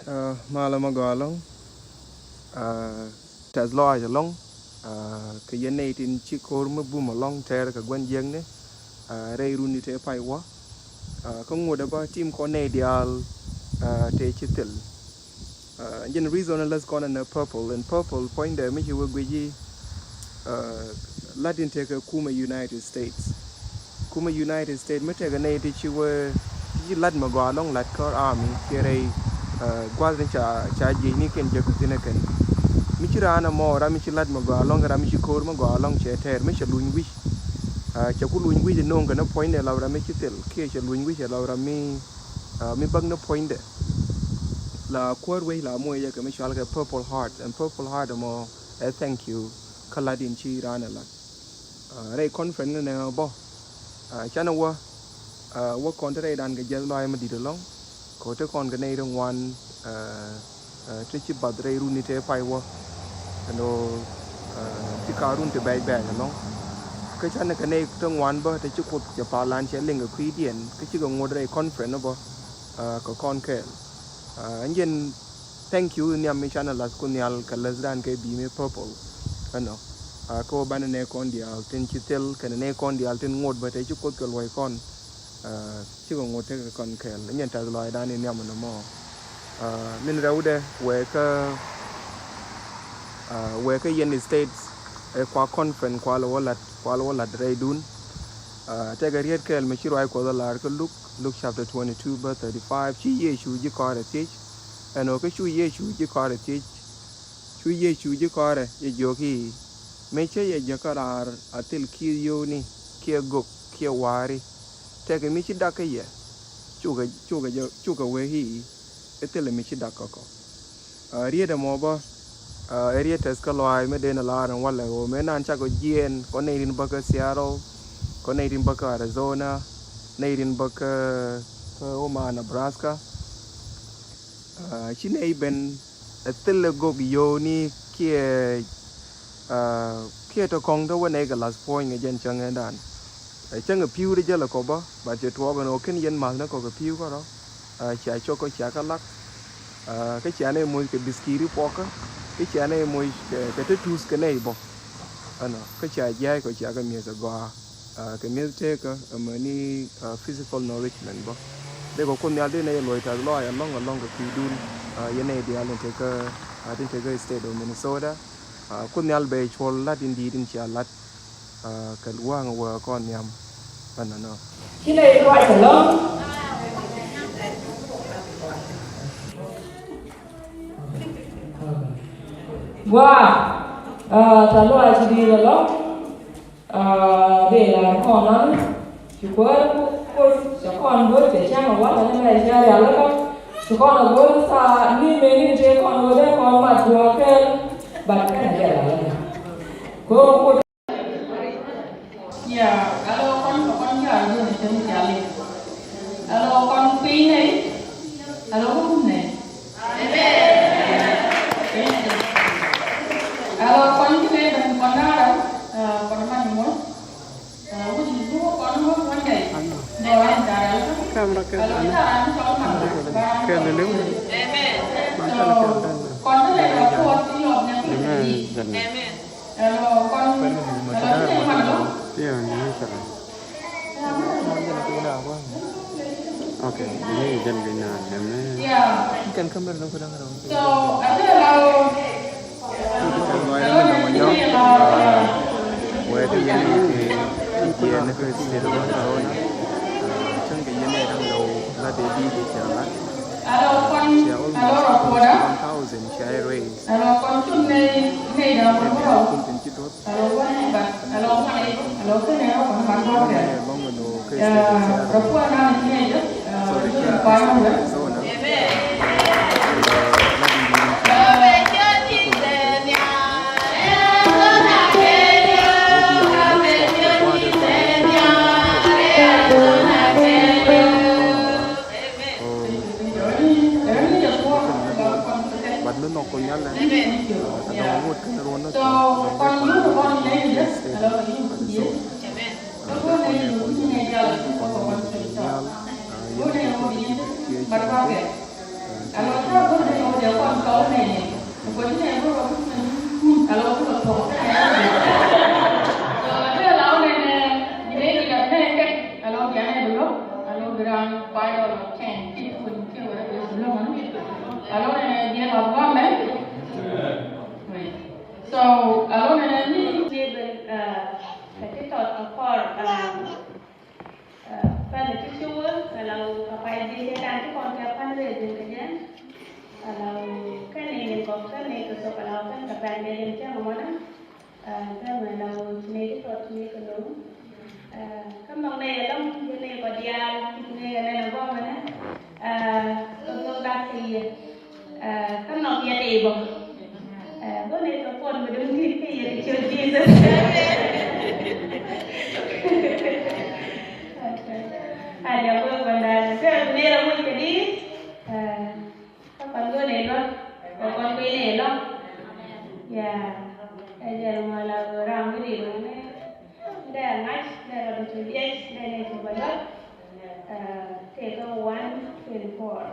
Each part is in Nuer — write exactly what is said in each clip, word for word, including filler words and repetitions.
Malɛ mɛ gɔaa ɛlɔ̱ŋ. Tɛth lɔaac ɛlɔ̱ŋ kɛ yɛn nɛy tin ci ko̱r mi bum ɛlɔ̱ŋ tɛɛr kɛ gua̱n jiäkni rɛy runi tëë pay wä. Kä ŋuɔ̱t ɛ bä tim kɔn nɛy diaal tëë ci thil. Jɛn reason in läth kɔn ɛn ɛ purple, ɛn purple puɔ̱nydɛ mi ci wee guic i̱ lat in tekɛ kumɛ United States. Kumɛ United States mi tekɛ nɛy ti ci wee ti ci lat mɛ gɔaa ɛlɔ̱ŋ lat kɔr army kiɛ rɛy gua̱th ni ca ca jiecni kɛn jek kä thi̱n ɛ kɛn. Mi ci raan ɛmɔ ram mi ci lat mɛ gɔaa ɛlɔ̱ŋ ram mi ci ko̱r mɛ gɔaa ɛlɔ̱ŋ cɛ tɛɛr mi cɛ luny wi̱c. Cɛ ku luny wi̱c ɛ no̱o̱ŋ kɛn ɛ puɔ̱nydɛ la ram mi ci thil kiɛ cɛ luny wi̱c ɛ la ram mi mi bäk ni puɔ̱nydɛ. La kuäär wec la muɔc jɛ kɛ mi cual kɛ Purple Heart, ɛn Purple Heart ɛmɔ ɛ thank you kä lat in ci raan ɛ lat. Rɛy conference ni nɛ bä canɛ wä wä kɔn te rɛydan kɛ jiɛth lɔaac mi di̱t ɛlɔ̱ŋ kɛ wä te kɔn kɛ nɛy ti ŋuan te ci bath rɛy runi te pay wä. Ɛn ɣöö ci ka run te bɛc bɛc ɛlɔ̱ŋ kä canɛ kɛ nɛy te ŋuan bä te ci Kuoth cɛ pal lan cɛ liŋ kɛ kui̱diɛn kä cikɛ ŋuɔ̱t rɛy conference ni bä kɛ kɔn kɛɛl. Ɛn jɛn thank you nhiam mi canɛ lath ku nhial kɛ läthdan kɛ bi̱i̱ mi purple. Ɛnɔ kä wä banɛ nɛ kɔn diaal tin ci thil kɛnɛ nɛ kɔn diaal tin ŋot bä te ci Kuoth kɛ luɔ̱c kɔn. Cikɛ ŋot tekɛ kɔn kɛɛl ɛn jɛn tɛth lɔaacdan in nhiam ɛnɔ mɔ. Min rɛwdɛ wɛɛkä wɛɛkä yɛn states ɛ kua conference kua lɛ wä lat kua lɛ wä lat rɛydun. Tekɛ riet kɛɛl mi ci ruac Kuɔth ɛ lar kä Luk, Luk chapter twenty two verse thirty five. Ci Yecu ji̱ kɔrɛ thiec. Ɛn ɣöö kä cu Yecu ji̱ kɔrɛ thiec. Cu Yecu ji̱ kɔrɛ jɛ jiök i̱ mëë cä yɛ jäkä raar a thil ki̱i̱th yio̱o̱ni kiɛ gök kiɛ wa̱a̱ri. Tekɛ mi ci dak kä yɛ cukɛ cukɛ jɛ cukɛ wee i̱ i̱ thilɛ mi ci dak kä kɔ. Riet ɛmɔ bä ɛ riet tɛth kä lɔaac mi den ɛ la̱r ɛn walɛ ɣöö mëë nan cakɔ jiɛɛn kɔ nɛy rin bä kä Seattle, kɔ nɛy rin bä kä Arizona, nɛy rin bä kä kä Omaha, Nebraska. Ci nɛy ben ɛ thilɛ gök yio̱o̱ni kiɛ kiɛ tɔ kɔŋ tɔ wä nɛy kɛ lath puɔ̱ny kɛ jɛn cäŋ ɛn dan. Cäŋ ɛ pi̱w ti jälɛ kɔ bä bat cɛ tuɔɔk ɛn ɣöö ken yɛn ma̱th ni kɔ kɛ pi̱w kärɔ. Cia cok kä cia kä lak kä cia nɛy moc kɛ biskiri puɔkä kä cia nɛy moc kɛ te tuth kɛ nɛy bä. Ɛnɔ kä cia jia̱a̱c kɔ cia kɛ mi̱eth ɛ gɔaa kɛ mi̱eth tekä amäni physical nourishment bä. Dee kɔ Kuoth Nhial dee nɛy ɛ luɔc tath lɔaac ɛlɔ̱ŋ ɛlɔ̱ŋ kɛ kui̱dun. Yɛn nɛy diaal tin tekä tin tekä state of Minnesota. Kuoth Nhial bɛ cuɔl lat in di̱i̱t in cia lat kɛ wa̱a̱ŋ wä kɔn nhiam. Ɛnɔnɔ. Ci nɛy luaac ɛlɔ̱ŋ. Gua̱a̱ tath lɔaac ci di̱i̱t ɛlɔ̱ŋ. Dee lar kɔn nɔn ci kuäär Kuoth cɛ kɔn go̱r cɛ cäŋ ɛ wa̱t ɛn mɛ cɛ rial kä ci kɔn ɛ go̱r thaa ni mëë ni tëë kɔn ɣöö dee kɔn mat juɔ̱ɔ̱r kɛɛl. Bat kɛn ɛ jɛ rial kä ko̱o̱k Kuoth. Ya alo kɔn kɔn ca jɛ ni tëë ni ca liŋ. Alo kɔn piny nɛy. Alo kum nɛy. Alo kɔn ci nɛy ben kɔn da̱a̱rä kɔn man muɔ̱n. Which is who kɔn muɔ̱n muɔ̱n nɛy. Dɔran da̱a̱rä. Alo da̱a̱rä ni cɔl man. Kɛl ni liw. So kɔn ni lɛ kɔn ci yɔp nɛy. Alo kɔn alo ci nɛy man lɔ. Okay, ini jɛn bi na nɛmɛ. Kɛn kamera nɔ kudang rɔ. Kɛn lɔy ni mi dɔŋ nyɔk. Wɛ ti yɛn ni ti yɛn ni ti state of Arizona. Cɛn kɛ yɛn ni dɔŋ lɔ la de di di cɛ la. Cɛ almost one thousand cɛ raise. Kun tin ci duɔth. But mi nhɔk Kuoth Nhial lɛ, ɛ dɔ̱ŋ ŋot kɛn ruɔ̱n ni thɔ̱, dɔ̱ŋ dee kɔn ŋot kɛn state, kɛn zone. Dee kɔn nɛ kɔn jɛ ni kɛn kɔn ŋot kɛn Kuoth Nhial, yɛn kɛn kɔn kɛn kɛn kɛn kɛn kɛn kɛn kɛn Jɛ kɔn kɔw nɛ nɛ. Kɔn nɛ bä rɔ kun kun ala wä kun kɔw nɛ. So, ala wä nɛ nɛ. Jɛ nɛ jɛ nɛ kɛ ala wä nɛ bä rɔ. Ala wä bɛ ran five dollar, ten, fifteen, whatever is the number. Ala wä nɛ nɛ jɛ ma bä mɛ. Right. So, ala wä nɛ nɛ ni table, uh, kɛ ti tɔt a kɔr, uh, Ɛ, pɛn ti ci wä kɛ la wä kɛ pay ji̱ kɛ dan ti kɔn kɛ fundraising kɛ jɛ. Kɛ la wä kɛn ni min kɔ kɛn ni kɛ sɔ kɛ la wä kɛn kɛ pɛn kɛ jɛ ni cɛ mɔ mɔna. Ɛ, kɛn mɛ la wä ci ni ti tɔt ci ni kɛ lo̱ŋ. Ɛ, kɛn mɔk ni yɛ lɔŋ yɛ ni kɔ diaal ci ni kɛ nɛn a gɔmɛ nɛ. Ɛ, kɛ gɔm gat kɛ yɛ. Ɛ, kä nɔk yɛ tëë bä. Ɛ, bä nɛ kɛ puɔn bä dun ti kä yɛ ti ciöt Jesus. Aja bä bä nda. Sɛ nɛ rɛ muc kɛ di. Ɛ, kä pan gö nɛ luɔt. Kɛ kɔn kui̱ nɛ luɔt. Ya. Ɛ jɛ mɔ la bä ram bi ri mɔ nɛ. Dɛ ŋa̱c dɛ rɔ bä ciöt yes dɛ nɛ ci bä luɔt. Ɛ, tëë kä one twenty-four.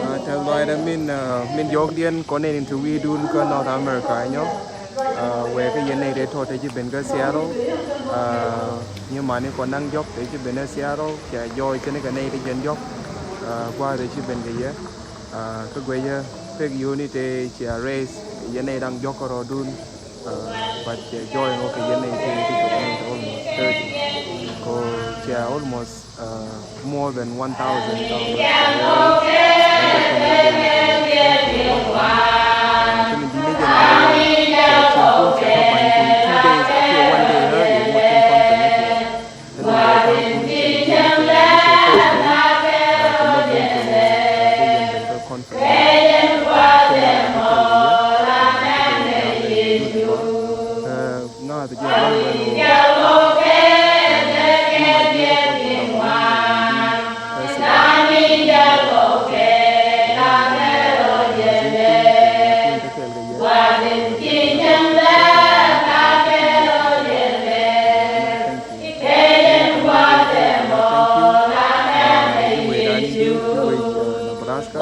Aa, tɛth lɔcdä min, aa, min jɔkdiɛn kɔn nɛy tin te wi̱i̱dun kä North America nyɔ. Aa, wëë kä yɛn nɛy tëë tɔt tëë ci ben kä Seattle. Aa, nyimani kɔn naŋ jɔk tëë ci ben kä Seattle. Cia jɔɔc kɛn kɛ nɛy ti jɛn jɔk. Aa, gua̱a̱th tëë ci ben kɛ yɛ. Aa, kä guecä pek yoni tëë cia raise yɛn nɛy da̱ŋ jɔk kärɔɔdun. Aa, but cia join wä kɛ yɛn nɛy tëë ti jɔk nɛy tëë almost thirty. Ko cia almost, uh, more than one thousand dollars. Kɛn di̱t ni jɛn a cia cin kun cia tɔ pany kun two days, kiɛ one day early, wä tin conference ni kiɛ. Kɛn di̱t ni jɛn a kun cia jɛn a kun cia first day, uh, kɛ mɔ bun kɛ wä, uh, kɛ yɛn kɛ kɛ conference. Kɛn di̱t ni jɛn a kun cia jɛn a kun cia first day. Ŋa̱th jɛ lɔ̱ŋ bɛ lo̱. Nebraska.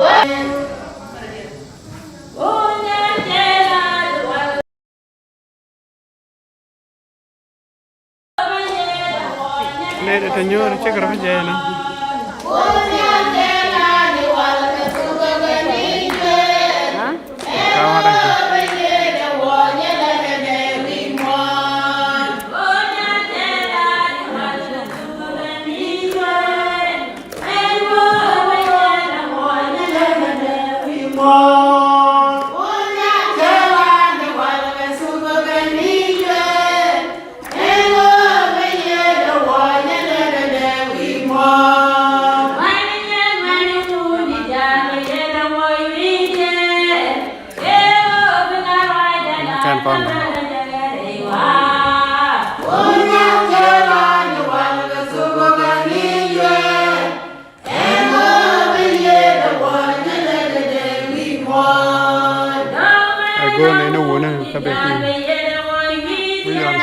Nɛy ti te nyuur cikɛ rɔ jɛ ni. Ka wa daŋ. Kan kɔn. Ɛ go̱o̱r nɛy ni wunä kä bɛ pi̱i̱. Wi̱i̱ yɔl.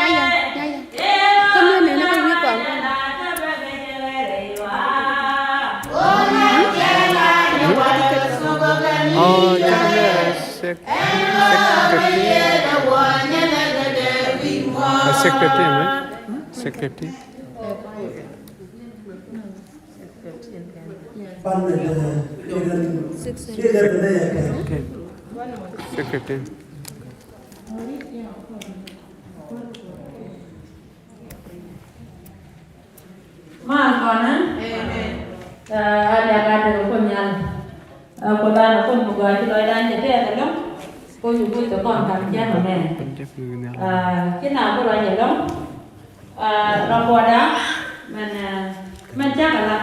Kä mi nɛy ni kä wi̱i̱ kɔn. Oh, cakɛ mi six, six fifteen. Ɛ six fifteen, right? Six fifteen. Six fifteen. Mal kɔnä. Amen. Ɛ, a diak a dek a Kuoth Nhial. Ɛ, Kuoth an a Kuoth mi gɔaa ci lɔcdan cɛ tɛth ɛlɔ̱ŋ. Kuoth ci guic kɛ kɔn kam cɛn ɔ mɛn. Ɛ, ci na bi ruac ɛlɔ̱ŋ. Ɛ, rɔ buɔda mɛn, ɛ, mɛn cakɛ la.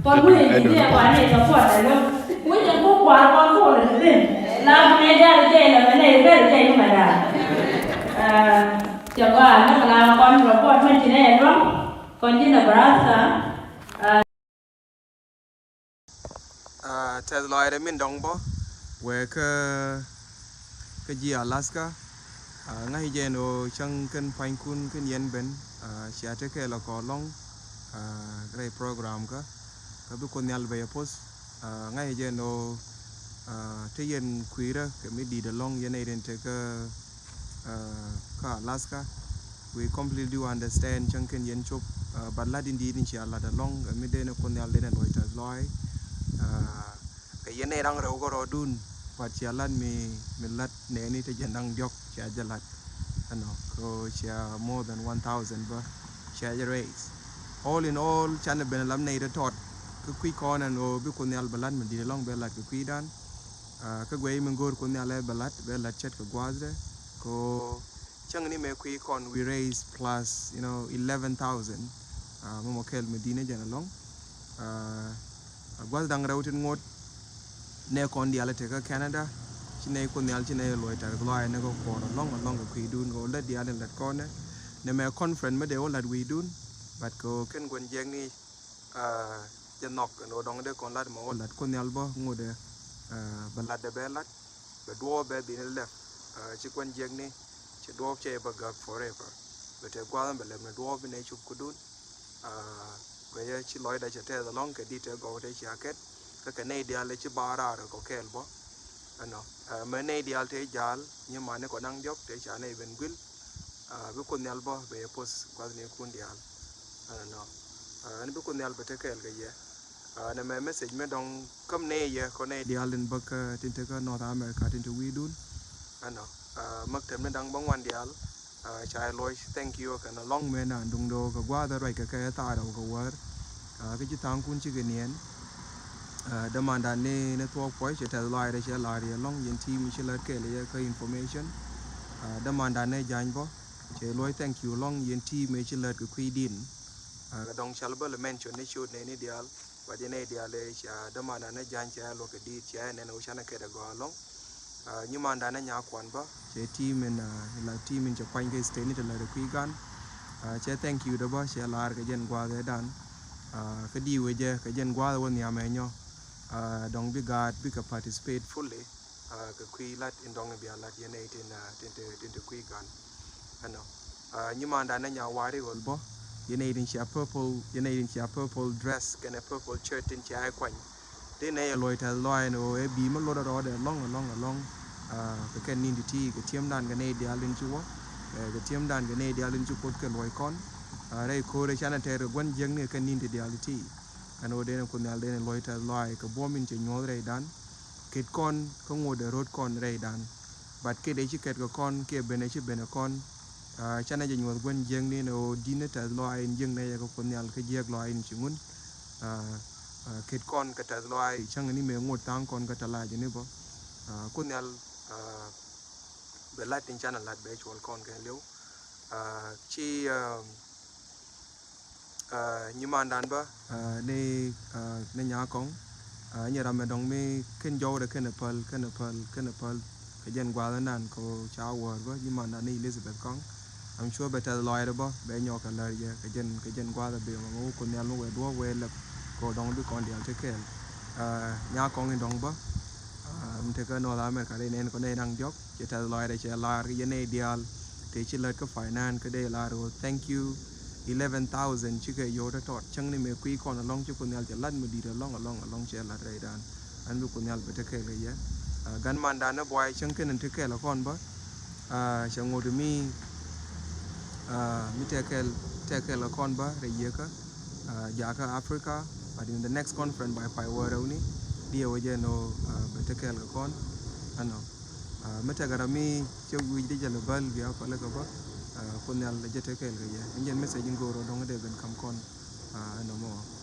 Kɔn wi̱i̱ ni diɛ kɔn ni kɛ buɔda ɛlɔ̱ŋ. Wi̱i̱ jɛ ku kua̱r kɔn kuɔl. Last major jɛ la mɛ nɛ bɛ jɛ ni mɛ da. Cɛ gɔaa ni mɛ la kɔn report mɛ ti nɛ yɛ duɔŋ kɔn ji̱ Nebraska. Tɛth lɔaacdɛ min dɔ̱ŋ bä wee kä kä ji̱ Alaska. Ŋa̱c jɛ ɛn ɣöö cäŋ kɛn pua̱nykun kɛn yɛn ben cia tekɛ lɔ kɔɔlɔŋ rɛy program kä kä bi Kuoth Nhial bɛ yɛ poth. Ŋa̱c jɛ ɛn ɣöö te yɛn kui̱rä kɛ mi di̱i̱t ɛlɔ̱ŋ yɛn ɛ rin tekä kä Alaska. We completely do understand cäŋ kɛn yɛn cop, but lat in di̱i̱t in cia lat ɛlɔ̱ŋ kɛ mi den ɛ Kuoth Nhial den ɛ luɔc tɛth lɔaac. Kɛ yɛn ɛ raŋ rɛw kärɔɔdun, but cia lat mi mi lat nɛɛni te jɛn da̱ŋ diɔ̱k cia jɛ lat. Ɛnɔ kɛ cia more than one thousand bä cia jɛ raise. All in all canɛ ben ɛ lam nɛy te tɔt kä kui̱ kɔn ɛn ɣöö bi Kuoth Nhial bɛ lat mi di̱i̱t ɛlɔ̱ŋ bɛ lat kɛ kui̱dan. Kä guɛy mi go̱o̱r Kuoth Nhial ɛ bɛ lat bɛ lat ce̱tkɛ gua̱a̱thdɛ kɛ ɣöö cäŋ ni mëë kui̱ kɔn we raise plus, you know, eleven thousand. Mɛ mɔ kɛl mi di̱i̱t ni jɛn ɛlɔ̱ŋ. A gua̱th da̱ŋ rɛw tin ŋot nɛ kɔn diaal tekä Canada. Ci nɛ Kuoth Nhial ci nɛ luɔc tɛth lɔaac ni kɛ kuɔr ɛlɔ̱ŋ ɛlɔ̱ŋ kɛ kui̱dun kɛ ɣöö lät diaal in lät kɔnɛ. Nɛ mɛ conference mi dee wä lat wi̱i̱dun, but kɛ ɣöö kɛn gua̱n jiɛkni jɛ nhɔk ɛn ɣöö dɔ̱ŋ dee kɔn lat mɛ wä lat Kuoth Nhial bä ŋotdɛ bɛ latdɛ bɛ lat bɛ duɔɔp bɛ dhil lɛp. Ci gua̱n jiɛkni ci duɔɔp cɛ bä gäk forever. Bɛ te gua̱a̱th bɛ lɛp ni duɔɔp inɛ cop kudun. Kɛ yɛ ci lɔcdä cɛ tɛth ɛlɔ̱ŋ kɛ di̱t te gɔw te cia kɛt. Kä kɛ nɛy diaal ci ba raar kɔ kɛɛl bä. Ɛnɔ mɛ nɛy diaal te ja̱a̱l nyi mani kɔ naŋ diɔ̱k te ca nɛy ben guil. Bi Kuoth Nhial bä bɛ yɛ poth gua̱thnikun diaal. Ɛnɔ ɛn bi Kuoth Nhial bɛ te kɛɛl kɛ yɛ. Nɛ mɛ message mi dɔ̱ŋ käm nɛy yɛ kɔ nɛy diaal tin bä kä tin te kä North America tin te wi̱i̱dun. Ɛnɔ maktab ni da̱ŋ bä ŋuan diaal. Ca yɛ luɔc thank you kɛn ɛlɔ̱ŋ mëë naan duŋ do̱o̱k kɛ gua̱a̱th ɛ ruac kɛ kɛ thaarɛ wä kɛ wäär. Kä ci tha̱a̱ŋkun cikɛ niɛn. Dämandan ni ni thuɔɔk puɔc cɛ tɛth lɔaacdɛ cɛ la̱r yɛ ɛlɔ̱ŋ yɛn team ci lät kɛɛl yɛ kä information. Dämandan ni ja̱ny bä cɛ luɔc thank you ɛlɔ̱ŋ yɛn team mëë ci lät kɛ kui̱din. Kɛ dɔ̱ŋ cal bä lɛ mention ni ciöt nɛy ni diaal. But yɛn nɛy diaal ɛ cia dämandan ni ja̱ny cia luɔk kɛ di̱i̱t cia nɛn ɛ wä canɛ kɛt ɛ gɔaa ɛlɔ̱ŋ. Nyimandan ni nyakuan bä cɛ team in la team in cɛ kuany kɛ state ni te lät ɛ kui̱ gan. Cɛ thank you dä bä cɛ la̱r kɛ jɛn gua̱a̱th ɛ dan. Kä di̱i̱ wecɛ kɛ jɛn gua̱a̱th ɛ wä nhiam ɛ nyɔ. Dɔ̱ŋ bi gaat bikɛ participate fully. Kɛ kui̱ lat in dɔ̱ŋ in bia lat yɛn nɛy tin tin te kui̱ gan. Ɛnɔ nyimandan ni nya wari ɣöl bä. Yɛn nɛy tin cia purple yɛn nɛy tin cia purple dress kɛnɛ purple shirt tin cia ɛ kuany. Ti nɛ yɛ luɔc tɛth lɔaac ni ɣöö ɛ bi̱i̱ mi luɔt rɔɔdɛ ɛlɔ̱ŋ ɛlɔ̱ŋ ɛlɔ̱ŋ. Kɛ kɛn ni̱n ti ti kɛ ti̱emdan kɛ nɛy diaal tin ci wä. Kɛ ti̱emdan kɛ nɛy diaal tin ci Kuoth kɛ luɔc kɔn. Rɛy ko̱o̱rɛ canɛ tɛɛr kɛ gua̱n jiäkni kɛ kɛn ni̱n ti diaal ti ti. Ɛn ɣöö den ɛ Kuoth Nhial den ɛ luɔc tɛth lɔaac kɛ buɔ̱m in cɛ nyuɔ̱th rɛydan. Ket kɔn kä ŋotdɛ ro̱t kɔn rɛydan. But ket ɛ ci kɛt kɛ kɔn kiɛ ben ɛ ci ben ɛ kɔn. Canɛ jɛ nyuɔ̱th gua̱n jiäkni ni ɣöö di̱n ɛ tɛth lɔaac in jiäk nɛ yɛ kɛ Kuoth Nhial kä jiäk lɔaac in ci ŋun. Ket kɔn kɛ tɛth lɔaac cäŋ ni mëë ŋot tha̱a̱ŋ kɔn kä tɛ̈th lɔaac ni bä. Kuoth Nhial bɛ lat tin canɛ lat bɛ cuɔl kɔn kɛ liw. Ci nyimandan bä ni ni nyakɔŋ. Nyi ram mɛ dɔŋ mi ken jɔwdɛ ken ɛ päl ken ɛ päl ken ɛ päl. Kɛ jɛn gua̱a̱th ɛnan kɛ ca wäär bä nyimandan ni Elizabeth Kɔŋ. Am cuɔ bɛ tɛth lɔaacdɛ bä bɛ nyɔk kɛ lär yɛ kɛ jɛn kɛ jɛn gua̱a̱th ɛ bem mɛ wä Kuoth Nhial mi wɛ duɔ̱ɔ̱p wɛ lɛp. Kɛ dɔŋ bi kɔn diaal te kɛɛl. Nyakɔŋ in dɔŋ bä. Mi tekä North America rɛy nɛn kɔn nɛy da̱ŋ diɔ̱k. Cɛ tɛth lɔaacdɛ cɛ la̱r kɛ yɛn nɛy diaal. Tëë ci lät kä finance kä dee la̱r ɣöö thank you. Eleven thousand cikɛ yio̱w tɔ̱tɔ̱t cäŋ ni mëë kui̱ kɔn ɛlɔ̱ŋ ci Kuoth Nhial cɛ la̱t mi di̱i̱t ɛlɔ̱ŋ ɛlɔ̱ŋ ɛlɔ̱ŋ cɛ la̱t rɛydan. Ɣän bi Kuoth Nhial bɛ te kɛɛl kɛ yɛ. Gan mandan ni buay cäŋ kɛn in te kɛɛl ɛ kɔn bä. Cɛ ŋot mi mi te kɛɛl te kɛɛl ɛ kɔn bä rɛy yiekä. Jakä Africa, but in the next conference by pay wä rɛwni diɛ wä jɛ no bɛ te kɛɛl kɛ kɔn. Ɛnɔ mi tekɛ ram mi cɛ wi̱c di jɛ lɛ bäl bia pälɛ kɛ bä. Kuoth Nhial jɛ te kɛɛl kɛ yɛ in jɛn message in go̱o̱r ɔ dɔ̱ŋ dee ben kam kɔn. Ɛnɔ mɔ.